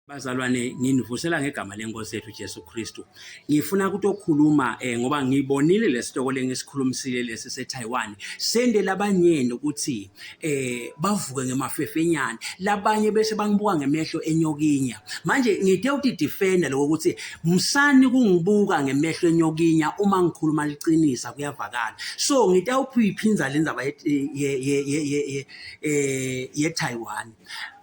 Bazalwane nginivusela ngegama lenkosi yethu Jesu Kristu. Ngifuna ukutokhuluma eh, ngoba ngibonile lesihloko lengisikhulumisile lesi seTaiwan. Sende labanyeni ukuthi eh bavuke ngemafefenyane, labanye bese bangibuka ngemehlo enyokinya. Manje ngide uti defender lokho ukuthi msani kungibuka ngemehlo enyokinya uma ngikhuluma liqinisa kuyavakala. So ngitawuphindza le ndzaba ye ye ye ye eh ye Taiwan.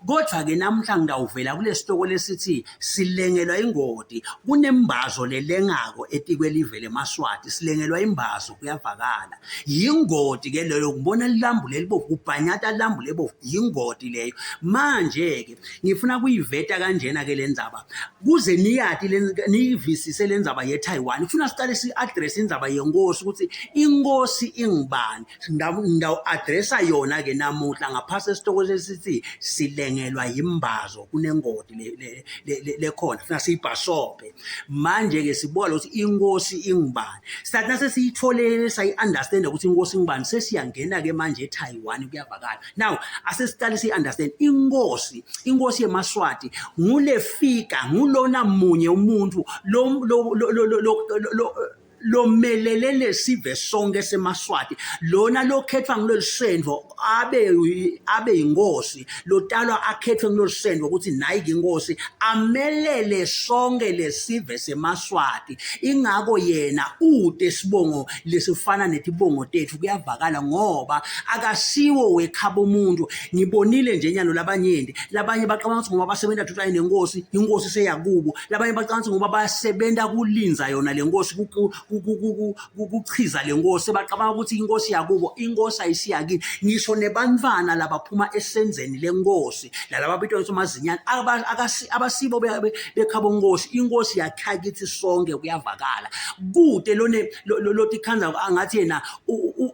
Kodwa-ke namuhla ngitawuvela kulesihloko lesithi silengelwa ingoti. Kunembazo lelengako etikwelive lemaSwati, silengelwa imbazo kuyavakala. Yingoti ke leyo kubona lilambu lelibovu kubhanyata lilambu lebovu yingoti leyo. Manje-ke ngifuna kuyiveta kanjena ke le ndzaba kuze niyati niyivisise le ndzaba ye-Taiwan. Kufuna siqale si-address indzaba yenkosi ukuthi inkosi ingubani. Ngitawu-addressa yona ke namuhla ngaphasi esihloko sesithi silengelwa yimbazo kunengoti lekhona funa siyibhasobhe manje-ke sibuka ukuthi inkosi ingubani sathi nasesiyitholele sayi-understanda ukuthi inkosi ingubani sesiyangena-ke manje eTaiwan kuyavakala now asesiqale siyi-understand inkosi inkosi yemaSwati ngulefika ngulona munye umuntu lo lo lo lo lomelele lesive sonke semaSwati lona lokhethwa ngulolu sendvo abe abe inkosi lotalwa akhethwe ngulolu sendvo ukuthi nayi inkosi amelele sonke lesive semaSwati ingako yena ute sibongo lesifana netibongo tethu kuyavakala ngoba akasiwo wekhaba umuntu ngibonile nje nyalo labanyenti labanye bacabanga ukuthi ngoba basebenza thutha nenkosi inkosi seyakubo labanye bacabanga ukuthi ngoba basebenza kulinza yona le nkosi kuchiza le nkosi bacabanga ukuthi inkosi yakubo inkosi ayisiyakini ngisho nebantwana labaphuma esenzeni lenkosi lalaba bitwa ukuthi mazinyane abasibo bekhabo nkosi inkosi yakha kithi sonke kuyavakala kude lone lotikhandza angathi yena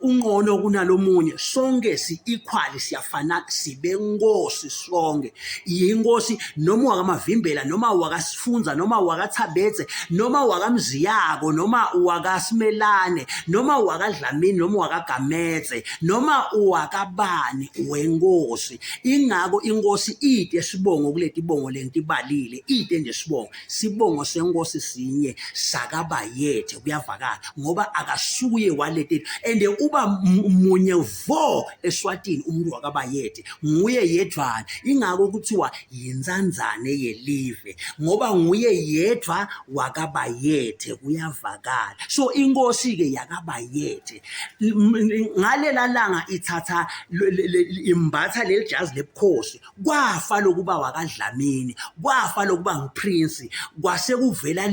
unqono kunalomunye sonke si equal siyafana sibenkosi sonke yinkosi noma wakamavimbela noma wakasifunza noma wakathabetse noma wakamziyako noma wakasimelane noma wakadlamini noma wakagametse noma wakabani wenkosi ingako inkosi ide sibongo kuletibongo lengitibalile ide nje sibongo sibongo senkosi sinye sakabayethe kuyavakala ngoba akasuye waleti and uba munye vo eSwatini umuntu wakabayethe nguye yedvwana ingako kuthiwa yinsandzane yelive ngoba nguye yedvwa wakabayethe kuyavakala so inkosi ke yakabayethe ngalela langa ithatha imbatha leli jazi lebukhosi kwafa lokuba wakaDlamini kwafa lokuba nguprince kwase kuvela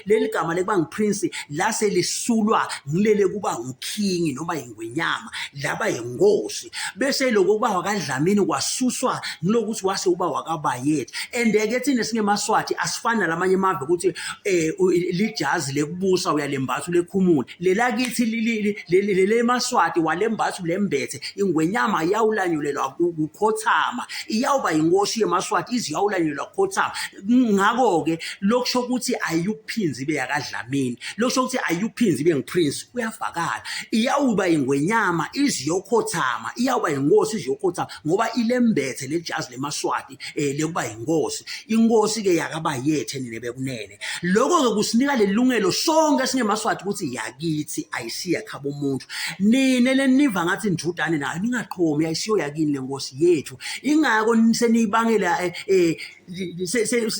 leli gama lekuba nguprince lase lisulwa ngilele kuba nguking noma ingwenyama laba yinkosi bese lokho kuba wakaDlamini kwasuswa ngilokuthi wase uba wakaBayethe and ke thina singemaswati asifani nalamanye amave ukuthi eh lijazi lekubusa uyalembatha ulekhumule lelakithi lelemaswati walembatha ulembethe ingwenyama iyawulanyulelwa kukhothama iyawuba yinkosi yemaswati ize iyawulanyulelwa kukhothama ngakho-ke lokusho ukuthi ayiyuphinzi ibe yakadlamini lokusho ukuthi ayiyuphinzi ibe nguprince kuyavakala iyawuba ingwenyama ize iyokhothama iyawuba yinkosi ize iyokhothama ngoba ilembethe lejazi lemaswati um lekuba yinkosi inkosi-ke yakabayethe nina bekunene Lokho-ke kusinika lelungelo sonke singemaswati ukuthi yakithi ayisiya khaba umuntu. Nina leniva ngathi nijudane nayo ningaqhomi ayisiyo yakini le nkosi yethu. Ingako seniyibangela eh, eh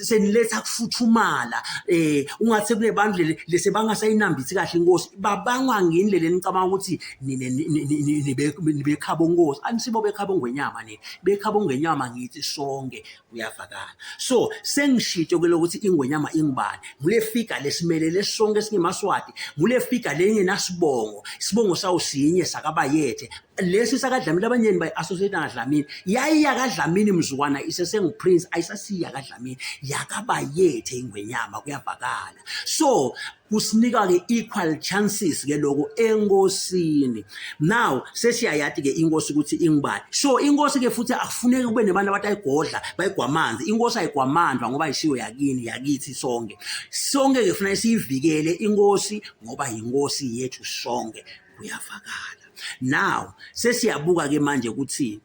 seniletha kufuthumala eh ungathi sekunebantu lese bangasayinambithi kahle inkosi babangwa ngini lele nicabanga ukuthi nine nibekhabo nkosi anisibo bekhabo ngwenyama nina bekhabo ngwenyama ngithi sonke kuyavakala so sengishito ke lokuthi ingwenyama ingubani ngule figa lesimelele sonke singemaswati ngule figa lengenasibongo isibongo sawo sinye sakabayethe lesi sakadlamini abanyeni bayi-associate nakadlamini yayiyakadlamini mzukwana isesenguprince ayisasiya kadlamini yakabayethe ingwenyama kuyavakala so kusinika-ke equal chances ke lokho enkosini now sesiyayati ke inkosi ukuthi ingubani so inkosi ke futhi akufuneki kube nebantu abatayigodla bayigwamanzi inkosi ayigwamandwa ngoba ayisiyo yakini yakithi sonke sonke ke kufanele siyivikele inkosi ngoba yinkosi yethu sonke kuyavakala now sesiyabuka ke manje ukuthi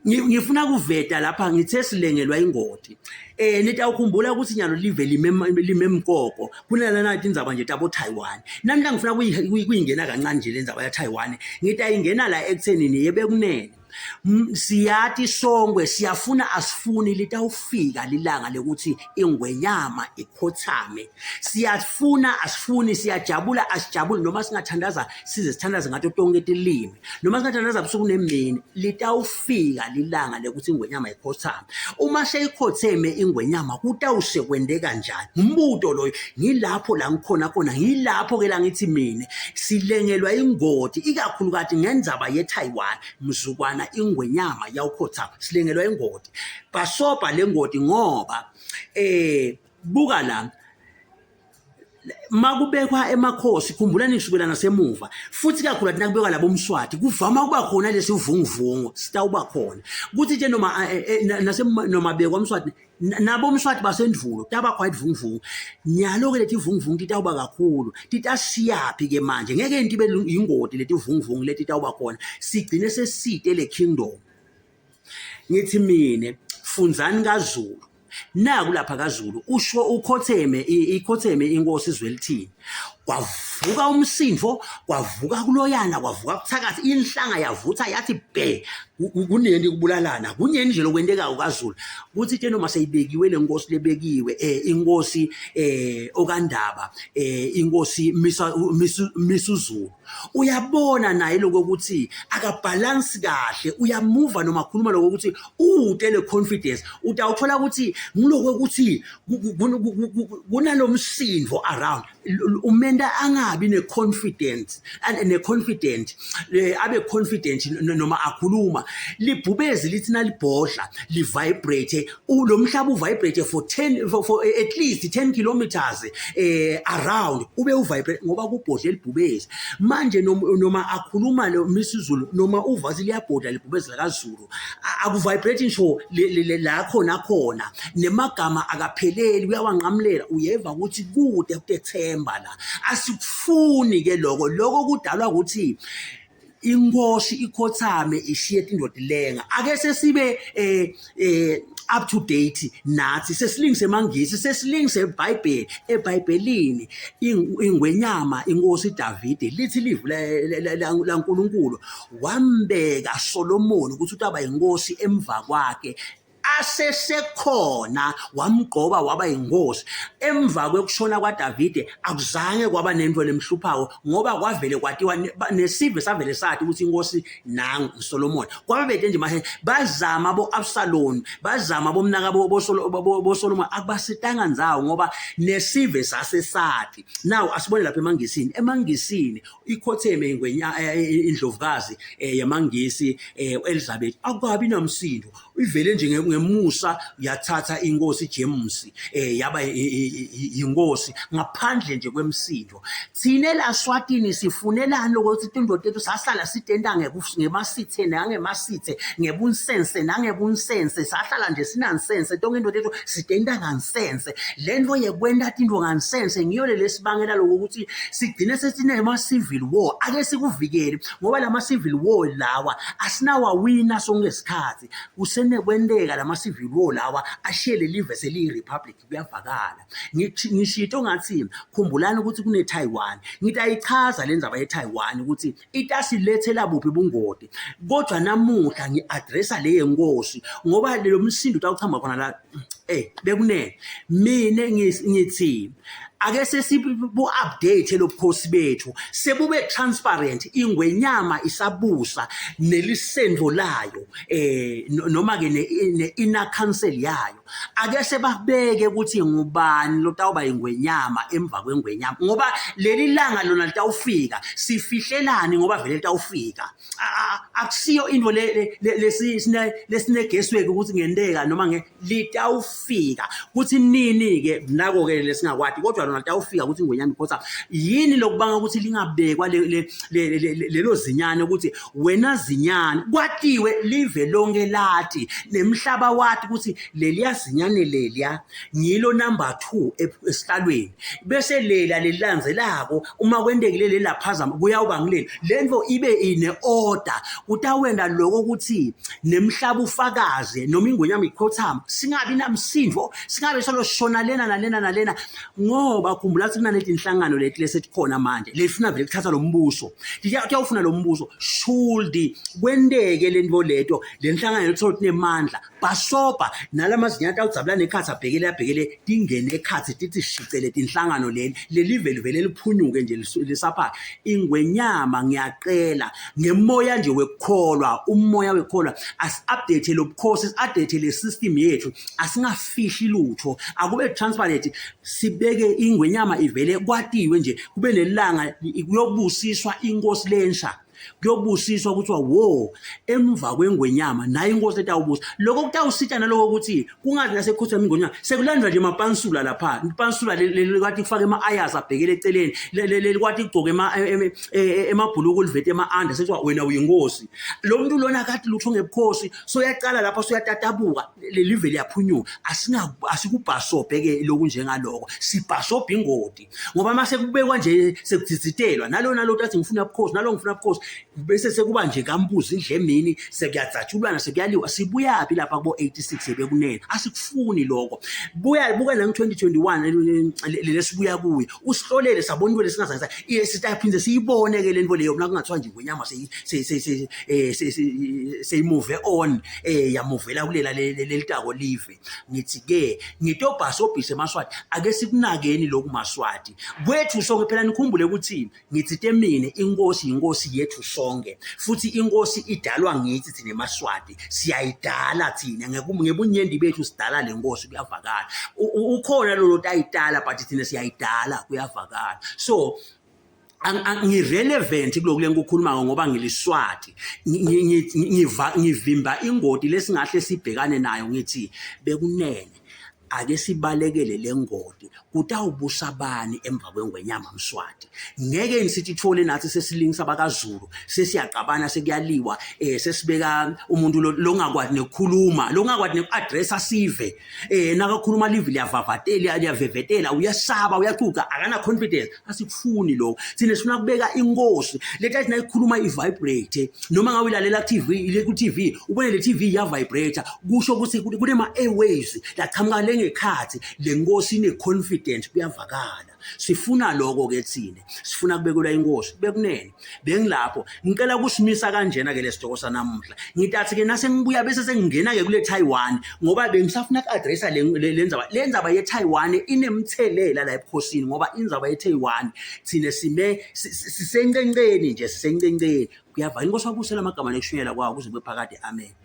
Ngifuna kuveta lapha ngithe silengelwa ingoti. Eh nitawukhumbula ukuthi nyalo live lime lime mkoko kunalana tindzaba nje tabo Taiwan. Nami la ngifuna kuyingena kancane nje le ndzaba ya Taiwan. Ngitayingena la ekutheni niye bekunene. Siyati sonkwe siyafuna asifuni litawufika lilanga lekuthi ingwenyama ikhothame. Siyafuna asifuni siyajabula asijabuli noma singathandaza size sithandaze ngato tonke tilimi. Noma singathandaza busuku nemini litawufika lilanga lekuthi ingwenyama ikhothame. Uma seyikhotheme ingwenyama kutawuse kwenteka njani? Ngumbuto loyo. Ngilapho la ngikhona khona ngilapho ke la ngithi mina silengelwa ingoti ikakhulukati ngendzaba yeTaiwan mzukwana ingwenyama yawukhothama silengelwa ingoti. Bhasobha lengoti ngoba eh buka la makubekwa emakhosi khumbulani kusukela nasemuva futhi kakhulu athi nakubekwa labo mswati kuvama ukuba khona lesivunguvungu sitawuba khona kuthi nje noma eh, eh, nase noma bekwa mswati nabo mswati basendvulo taba khona ivunguvungu nyalo ke leti vunguvungu titawuba kakhulu titasiyaphi ke manje ngeke into ibe ingoti leti vunguvungu leti tawuba khona sigcine sesite le kingdom Ngithi mina funzani kaZulu. Naku lapha kaZulu usho ukhotheme ikhotheme inkosi Zwelithini. Kwavuka umsindo, kwavuka kuloyana, kwavuka kuthakathi inhlanga yavutha yathi bhe kuneni kubulalana, kunyeni nje lokwentekayo kaZulu. Kuthi ke noma seyibekiwe lenkosi lebekiwe eh inkosi eh okaNdaba eh inkosi Misa Misuzulu. Uyabona naye lokho ukuthi akabhalansi kahle uyamuva noma akhuluma lokho ukuthi ute le confidence utawuthola ukuthi ngiloko ukuthi kunalomsindo around umenta angabi ne confidence ne confident abe confident noma akhuluma libhubezi lithi nalibhodla li vibrate lo mhlaba uvibrate for 10 for at least 10 kilometers eh around ube uvibrate ngoba kubhodle libhubezi manje noma akhuluma lo Misuzulu noma uvazi liyabhodla libhubezi lakaZulu akuvibrate ngisho la khona khona nemagama akapheleli uyawanqamulela uyeva ukuthi kude kutethemba la asikufuni ke lokho lokho kudalwa ukuthi inkosi ikhothame ishiye tindoda ilenga ake sesibe eh eh up to date nathi sesilingise emangisi sesilingise eBhayibheli eBhayibhelini ingwenyama inkosi Davide lithi livu laNkulunkulu wambeka Solomon ukuthi utaba inkosi emva kwakhe asesekhona wamgqoba waba yinkosi emva kwekushona kwaDavide akuzange kwaba nento lemhluphako ngoba kwavele kwatiwa nesive savele sathi ukuthi inkosi nangu uSolomon kwabe bede nje mahe bazama bo-Absalom bazama bomnaka boSolomon akubasitanga ndzawo ngoba nesive sasesati now asibone lapha emangisini emangisini ikhotheme ingwenya eh, eh, indlovukazi eh, yamangisi uElizabeth akukabi namsindo ivele nje ngemusa yathatha inkosi James eh yaba inkosi ngaphandle nje kwemsindo thina la Swatini sifunelani ukuthi indoda ethu sahlala sitenta ngemasithe nangemasithe ngebunsense nangebunsense sahlala nje sinansense tonke indoda ethu sitenta ngansense lento yekwenta tinto ngansense ngiyo le lesibangela lokho ukuthi sigcine sesinema civil war ake sikuvikele ngoba lama civil war lawa asinawawina sonke isikhathi kusenekwenteka lama civil war lawa ashiye lelive seliyi republic kuyavakala ngishito ngathi khumbulani ukuthi kune Taiwan ngitayichaza le ndzaba ye Taiwan ukuthi itasilethela buphi bungoti kodwa namuhla ngi-addressa le yenkosi ngoba lo msindo utawuchamba khona la eh bekunene mina ngithi ake sesibu-update lobukhosi bethu sebube transparent ingwenyama isabusa nelisendvo layo eh noma ke ne-inner council yayo ake sebabeke ukuthi ngubani lotawuba ingwenyama emva kwengwenyama ngoba leli langa lona litawufika sifihlelani ngoba vele litawufika akusiyo into lesinegesweki ukuthi ngenteka noma nge litawufika. litawufika kuthi nini ke nako ke lesingakwati kodwa lona litawufika ukuthi ingwenyama ikhotha yini lokubanga ukuthi lingabekwa lelo zinyane ukuthi wena zinyane kwatiwe live lonke lati nemhlaba wati ukuthi leliya zinyane leliya ngilo number 2 esihlalweni bese lela lelilandzelako uma kwentekile lelaphazama kuyawuba ngileli lento ibe ine order kutawenda lokho ukuthi nemhlaba ufakaze noma ingwenyama ikhothama singabi namsindo singabe solo shona lena nalena nalena ngoba khumbula ukuthi kunanetinhlangano leti lesetikhona manje lefuna vele kuthatha lo mbuso kuyawufuna lo mbuso should kwenteke lento leto lenhlangano lethola ukuthi nemandla bhasobha nalamazinyane atawudzabula nekhathi abhekele abhekele tingene ekhathi tithi shicele tinhlangano leli lelive livele liphunyuke nje lisapha ingwenyama ngiyacela ngemoya nje wekukholwa umoya wekukholwa asi-update lo bukhosi si-update le system yethu asingafihli lutho akube transparent sibeke ingwenyama ivele kwatiwe nje kube nelanga kuyobusiswa inkosi lensha kuyobusiswa kuthiwa wo emva kwengwenyama nayo inkosi etawubusa lokho kutawusita naloko ukuthi kungazi nasekhuthwa ingwenyama sekulandwa nje mapansula lapha ipansula lelikwati kufaka ema-ayas abhekele eceleni lelikwati kugcoka emabhuluku livete ema-anda sekuthiwa wena uyinkosi lo muntu lona akati lutho ngebukhosi soyaqala lapha soyatatabuka lelive liyaphunyuka asikubhasobhe-ke lokunjengaloko sibhasobhe ingoti ngoba uma sekubekwa nje sekudzidzitelwa nalo nalo athi ngifuna bukhosi nalo ngifuna bukhosi bese sekuba nje kambuzi indle emini sekuyadzatshulwana sekuyaliwa sibuyaphi lapha kubo 86 ebekunene asikufuni lokho buya buka la 2021 lesibuya kuyo usihlolele sabona into lesingazange sitaphinde siyibone ke lento leyo mina kungathiwa nje ngwenyama seyimuve on eh yamuvela kulela lelitako live ngithi ke ngitobhasobhise emaswati ake sikunakeni lokhu maswati kwethu sonke phela nikhumbule ukuthi ngithi temine inkosi inkosi yethu sonke futhi inkosi idalwa ngithi thina maswati siyayidala thina ngebunyenti bethu sidala le nkosi kuyavakala ukhona lolo tayidala but thina siyayidala kuyavakala so ngirelevant kulokhu lenkukhuluma ngoba ngiliswati ngivimba ingoti lesingahle sibhekane nayo ngithi bekunene ake sibalekele le ngoti kutawubusa bani emva kwengwenyama Mswati ngeke nisithi thole nathi sesilingisa bakaZulu sesiyaqabana sekuyaliwa eh sesibeka umuntu longakwati nekukhuluma longakwati nekuaddressa sive eh nakakhuluma live liyavavatela liyavevetela uyasaba uyacuca akana confidence asikufuni lokho thina sifuna kubeka inkosi leta thina ikhuluma i-vibrate noma ngabe ilalela TV ile ku TV ubone le TV iya vibrate kusho ukuthi kunema airwaves laqhamuka lengekhathi le nkosi ine confidence kuyavakala sifuna lokho ke thina sifuna kubekelwa inkosi bekunene bengilapho ngicela kusimisa kanjena ke lesitoko sanamuhla ngitathi ke nase ngibuya bese sengingena ke kule Taiwan ngoba bengisafuna ku-addressa le ndzaba le ndzaba ye-Taiwan inemthelela la ebukhosini ngoba indzaba ye-Taiwan thina sime sisencenceni nje sisencenceni kuyava inkosi wabusela amagama nekushunyela kwawo kuze kube phakade amen.